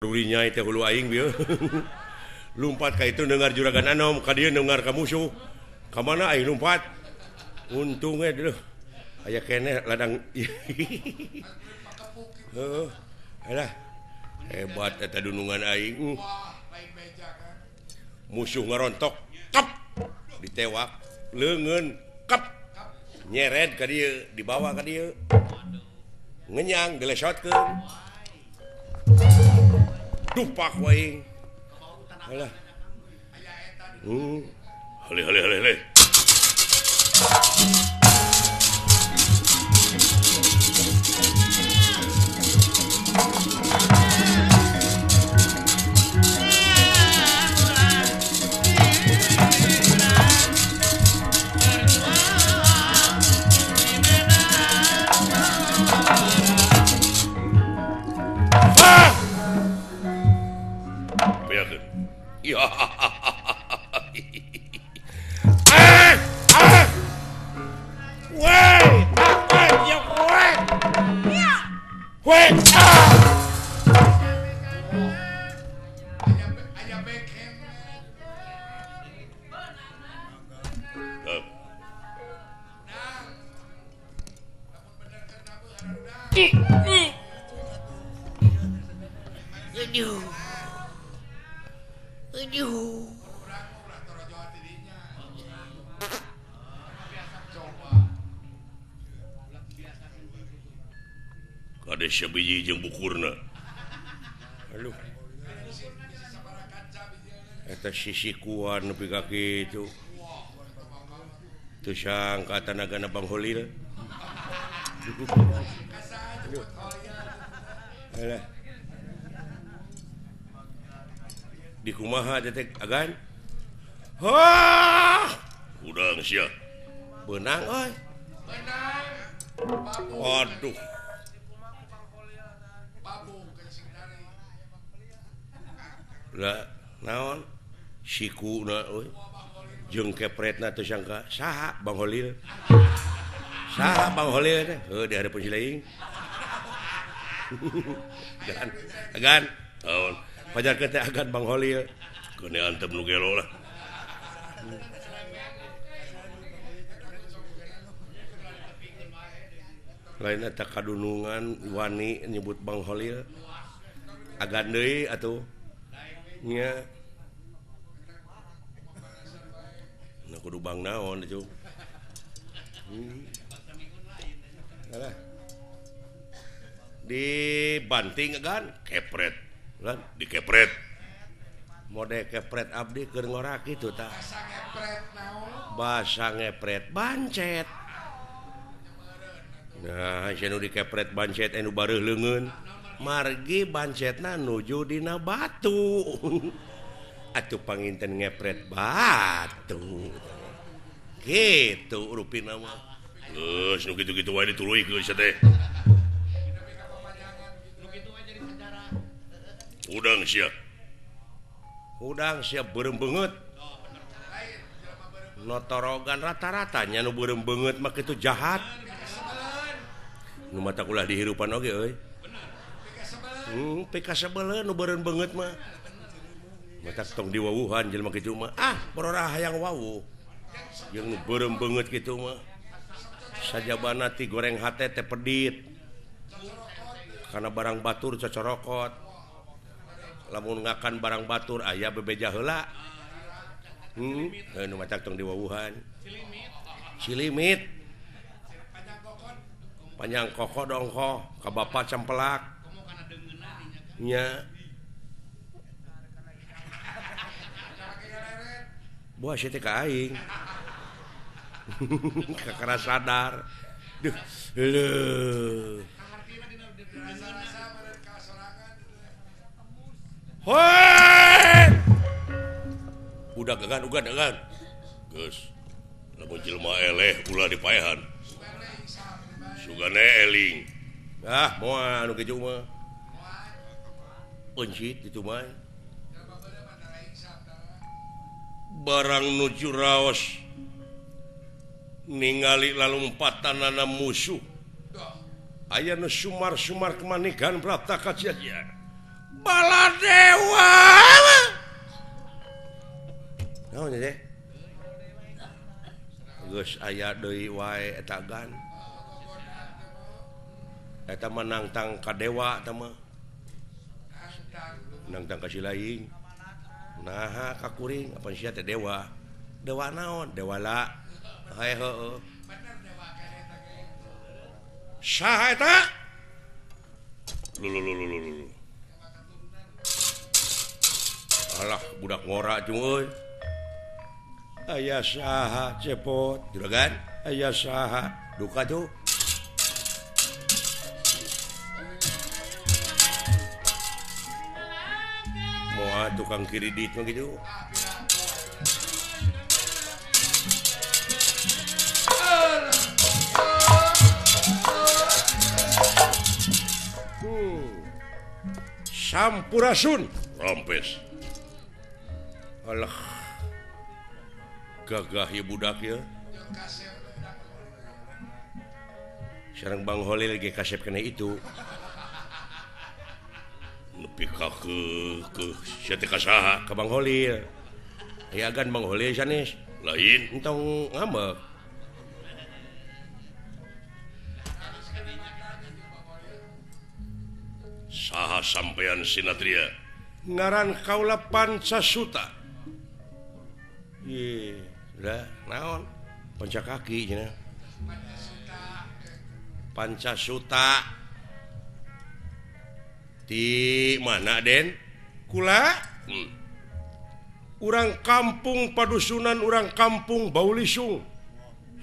Rurinya teh hulu aing bieu. Lumpat ka itu dengar juragan anom, ka dieu dengar ka musuh. Ka mana aing lumpat? Untung we deuh. Aya keneh ladang. Heuh. Alah. Hebat eta dunungan aing. Musuh ngarontok, kep ditewak, leungeun, kep nyeret ka dieu, dibawa ka dieu. Ngenyang dilesotkeun. Dupak wae. Alah. Hale hale hale hale. Kade sabiji jeung bukurna. Aduh. Eta sisikuan nepi ka kitu. Teu sangka tanagana Bang Holil. Aduh. Alah. Di kumaha teh agan? Hah! Udang sia. Beunang euy. Beunang. Waduh. Lah naon sikuna euy jeung kepretna teu sangka saha Bang Holil. Saha Bang Holil teh? Heuh di hareupeun si laing. Agan, agan. Naon? Pajarkeun teh agan Bang Holil. Keun antep nu gelo lah. Lain eta kadunungan wani nyebut Bang Holil. Agan deui atuh. Nya. Nah kudu bang naon itu. Alah. Dibanting agan kepret. Lan dikepret. Mode kepret abdi keur ngorak kitu tah. Basa ngepret naon? Basa ngepret bancet. Nah, sia nu dikepret bancet anu bareuh leungeun. Margi bancetna nuju dina batu. Atuh panginten ngepret batu. Gitu rupina mah. Geus nu kitu-kitu wae dituluykeun sia teh. Udang sia. Udang sia beureum beungeut. Notorogan rata-ratanya nu beureum beungeut mah kitu jahat. Nu mata ulah dihirupan oge euy. Pikasebeleun nu beureum beungeut mah. Mata tong diwawuhan jelema kitu mah. Ah, borora hayang wawuh. Jeung nu beureum beungeut kitu mah. Sajabana ti goreng hate teh pedit. Kana barang batur cocorokot. Lamun ngakan barang batur aya bebeja heula. Nu matak tong diwawuhan. Cilimit. Panjang koko dongko ka bapa cempelak. Nya. Buah sia teh ka aing. Kakara sadar. Duh, leuh. Hoi! Udah gagan, ugan, gagan. Geus. Lamun jelema eleh ulah dipaehan. Sugane eling. Ah, moal nu kitu mah. Euncit kitu mah. Barang nuju raos ningali lalumpatanana musuh. Aya nu sumar-sumar kemanikan prapta kajian. Baladewa. Naon teh? Geus aya deui wae eta gan. Eta mah nangtang ka dewa eta mah. Nangtang ka si laing. Naha ka kuring apan sia teh dewa. Dewa naon? Dewala. Hae heueuh. Saha eta? Lulu. Alah budak ngora jeung euy. Aya saha cepot juragan, aya saha duka tuh. Moal tukang kredit mah kitu. Sampurasun rompes. Alah gagah ya budak ya. Sareng Bang Holil ge kasep kena itu. Nepi ka ke sia teh ka saha? Ka Bang Holil. Aya agan Bang Holil sanes. Lain entong ngambek. Saha sampean Sinatria? Ngaran kaula Pancasuta. Ye, udah naon? Panca kaki cenah. Pancasuta. Di mana, Den? Kula? Urang kampung Padusunan, urang kampung Baulisung.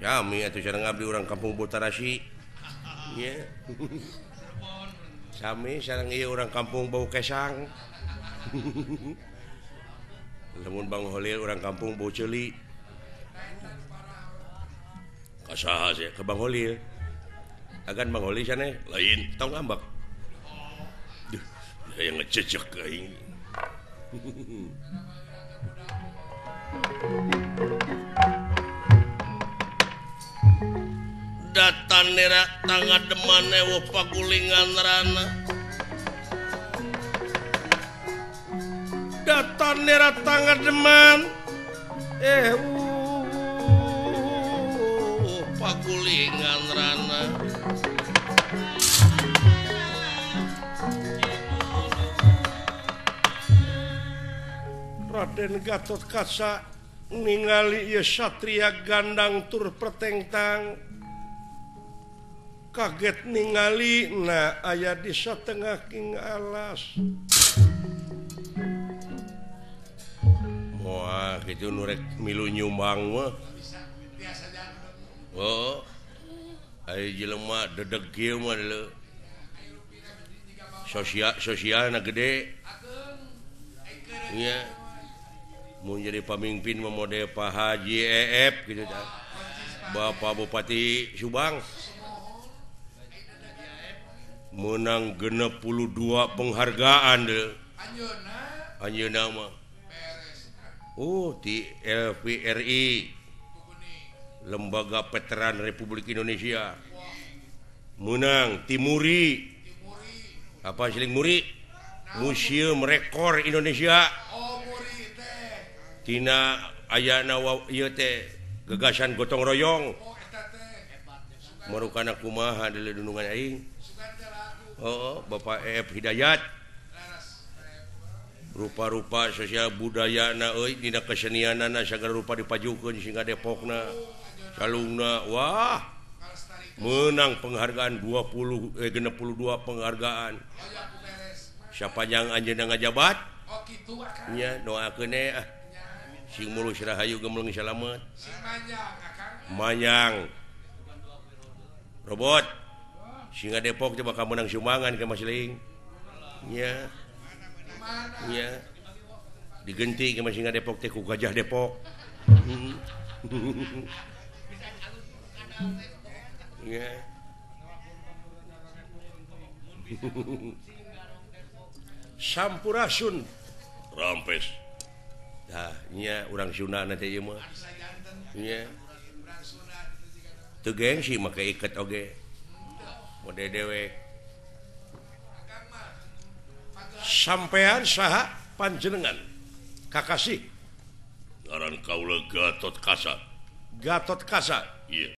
Sami atuh sareng abdi urang kampung Botarasi. Nya. Sami sareng ieu urang kampung Bau Kesang. Lamun Bang Holil urang kampung Bau Ceuli. Ka saha sia? Ka Bang Holil. Agan Bang Holil sanes lain tong ngambek. Duh, hayang ngececek ka aing. Datanera tangademan ewuh pagulingan rana. Datanera tangademan pagulingan rana. Raden Gatotkaca ningali ieu satria gandang tur pertengtang. Kaget ningali na aya di satengah king alas. Wah, kitu nu rek milu nyumbang mah. Oh. Aya jelema dedeg kieu mah leuh. Sosial na gede. Nya. Mun jadi pamimpin mah mode Pak Haji EF gitu tah. Bapak Bupati Subang. Menang 62 penghargaan deh. Anjeunna mah. Oh, di LVRI, Lembaga Veteran Republik Indonesia. Menang Timuri. Apa siling Muri? Museum Rekor Indonesia. Tina ayana ieu teh gagasan gotong royong. Marukana kumaha deuleu dunungan aing. Oh, Bapak EF Hidayat. Rupa-rupa sosial budayana euy dina kesenianana sagala rupa dipajukeun sehingga Depokna. Salungna wah. Menang penghargaan 62 penghargaan. Sapanjang anjeunna ngajabat? Nya doakeun we ah. Sing mulus rahayu gemleng salamet. Manyang. Robot. Sehingga Depok teh bakal menang sumbangan ke Mas Ling. Nya. Nya. Digenti ke Sehingga Depok teh ku Gajah Depok. Nya. Sampurasun rampes. Tah nya urang Sunda na teh ieu mah. Nya. Teu gengsi make iket oge. Mode dewek. Sampean saha panjenengan? Kakasih. Ngaran kaula Gatot Kaca. Gatot Kaca. Iya.